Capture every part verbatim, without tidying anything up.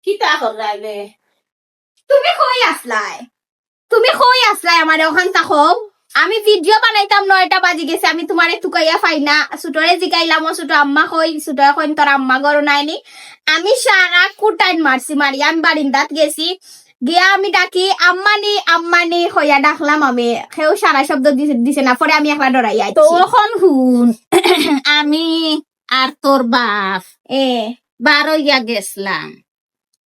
কিতা কররায় বে? তুমি কই আছলায়? তুমি কই আছলায়? আমারে অখানতা কও। আমি ভিডিও বানাইতাম, নয়টা বাজি গেছে, আমি তুমারে তুকাইয়া পাই না। ছুটোরে জিগাইলাম, "ও ছুটো, আম্মা কই?" ছুটোয় কইন, "তোর আম্মা ঘরো নাইনি।" আমি সারা কুটাইন মারছি, মারি আমি বারিন্দাত গেছি। গিয়া আমি ডাকি, "আম্মানি, আম্মানি" কইয়া ডাকলাম আমি। কেউ সারা শব্দ দি-, দিছে না। পরে আমি একলা ডরাইয়া আইছি। অখন হুন, আমি আর তোর বাফ এ। বারইয়া গেছলাম।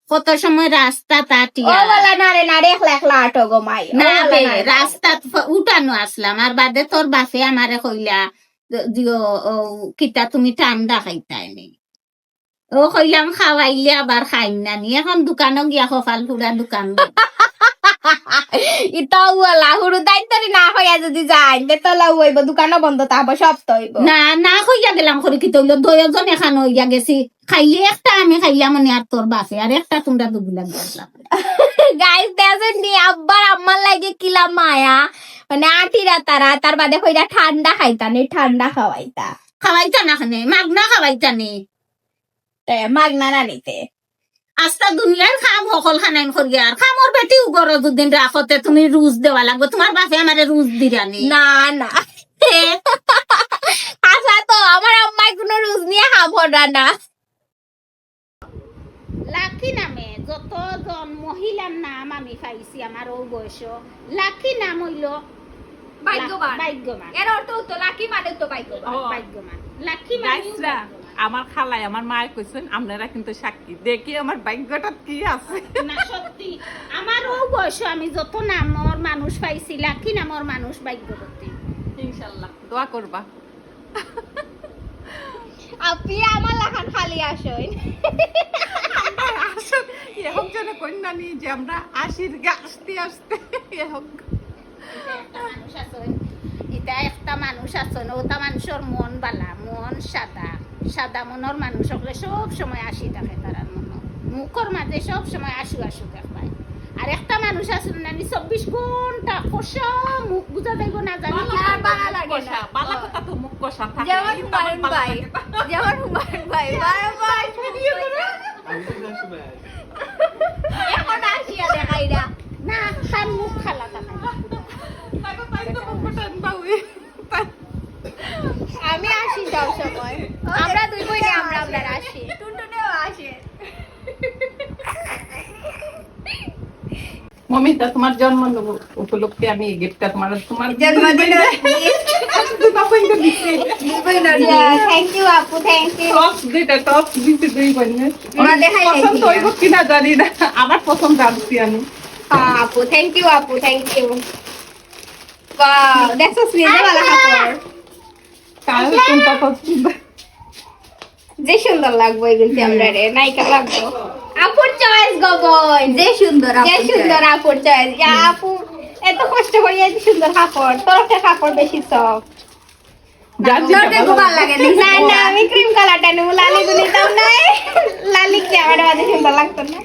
কত সময় রাস্তাত আটিয়া। ও বালা, না রে, না রে, একলা একলা আটো গো মাই। ও না বালা, বে, না রে, না রে। রাস্তাত ফ-, উঠানো আছলাম। আর বাদে তোর বাফে আমারে কইলা, দ-, দিও, ও, কিতা তুমি ঠান্ডা খাইতায় নি? ও কইলাম, "খাওয়াইলে আবার খাইম না নি।" অখন দোকানো গিয়া কপাল পুড়া দোকান। ইতাও বালা, হুরুতাইন তরি না কইয়া যুদি যাইন, তে তো লাউ অইবো, দোকানও বন্ধ থাকবো, সব তো অইবো। না, না কইয়া গেলাম করি কিতা অইলো, দুইজন একখান অইয়া গেছি। খাইলে একটা আমি খাইলাম মানে আর তোর বাফে, আর একটা তুমরা দুগুলা গেলাম। গাইস, দেখছইন নি, আব্বার আম্মার লাগি কিলা মায়া, মানে আটিরা তারা, তার বাদে কইরা ঠান্ডা খাইতা নি, ঠান্ডা খাওয়াইতা। খাওয়াইতা না কেনে, মাগনা খাওয়াইতা নি। তে মাগনা না নিতে। আস্তা দুনিয়ার কাম হকল খানাইন করিয়ার, কামর বেটিও ঘরো দুদিন রাখতে তুমি রুজ দেওয়া লাগবো, তুমার বাফে আমারে রুজ দিরা নি। না, না। তে? আচ্ছা তো, আমার আম্মায় কুনু রুজ নিয়া কাম কররা না। লাকি নামে যতজন মহিলার নাম আমি পাইছি আমার অউ বয়সো, লাকি নাম অইলো ভাগ্যবান। ভাগ্যবান। এর অর্থ তো লাকি মানে তো ভাগ্যবান। ও। ভাগ্যবান। লাকি মানে গাইসরা, ভাগ্যবান। আমার খালায়, আমার মায়ে কইছইন, আপনারা কিন্তু সাক্ষী। দেখি আমার ভাগ্যটা কি আছে। না, সত্যি। আমার অউ বয়সো আমি যত নামর মানুষ পাইছি, লাকি নামর মানুষ ভাগ্যবতী। ইনশাআল্লাহ, দোয়া করবা। আপনি আমার লাখান খালি আসইন। আসল, এখন যেন কন্যা নি যে আমরা আসির গা আস্তে আস্তে এখন। ইতা একটা মানুষ আছইন, ইতা একটা মানুষ আছইন, অতা মানুষর মন বালা, মন সাদা, সাদা মনর মানুষ অকলে সব সময় আসি থাকে তারার মনো। মুখর মাঝে সব সময় আসু আসু দেখবায়। আর একটা মানুষ আছইন না নি, চব্বিশ ঘন্টা কষা মুখ, বুঝা যাইবো না জানি বালা কি। আর বালা লাগে না। কষা, বালা কথা তো মুখ কষা থাকে। যেমন এই তো আমার হুমায়ুন বালা ভাই, লাগে না। যেমন হুমায়ুন ভাই, বারবার এখন আসিয়া দেখাই না। না, তার মুখ খালা থাকে। তাই তো, তাই তো মুখ কষা বাউই। আমি আসি সব সময়। আমরা দুই বইনে আমরা, আমরা আসি। টুনটুনিও আসে। মমিতা, তোমার জন্মদিন উপলক্ষে আমি এই গিফটটা তোমার, তোমার জন্মদিন gift। দুই বইনে দিছি। দুই বইনে। Yeah, thank you আপু, thank you। Tops দুইটা, tops দিছি দুই বইনে। ওরা দেখাই পছন্দ দিছি। হইব কিনা জানি না, আমার পছন্দ আনছি আমি। হ্যাঁ আপু, thank you আপু, thank you। Wow, দেখছো সুইজে বালা কাপড়। কারণ কোনটা পছন্দ? যে সুন্দর লাগবো এগুলো আমরা রে, নায়িকা লাগবো। আপুর choice গো বোন। যে সুন্দর যে আপুর সুন্দর choice। আপুর choice। ইয়া আপু, এত কষ্ট করি এত সুন্দর কাপড়, তোর একটা কাপড় বেশি soft। যার যেটা তোর ভালো। ভালো লাগে না। না, না, আমি cream colourটা নেবো, লালি তো নিতাম না। লালি কি আমার মাঝে সুন্দর লাগতো না।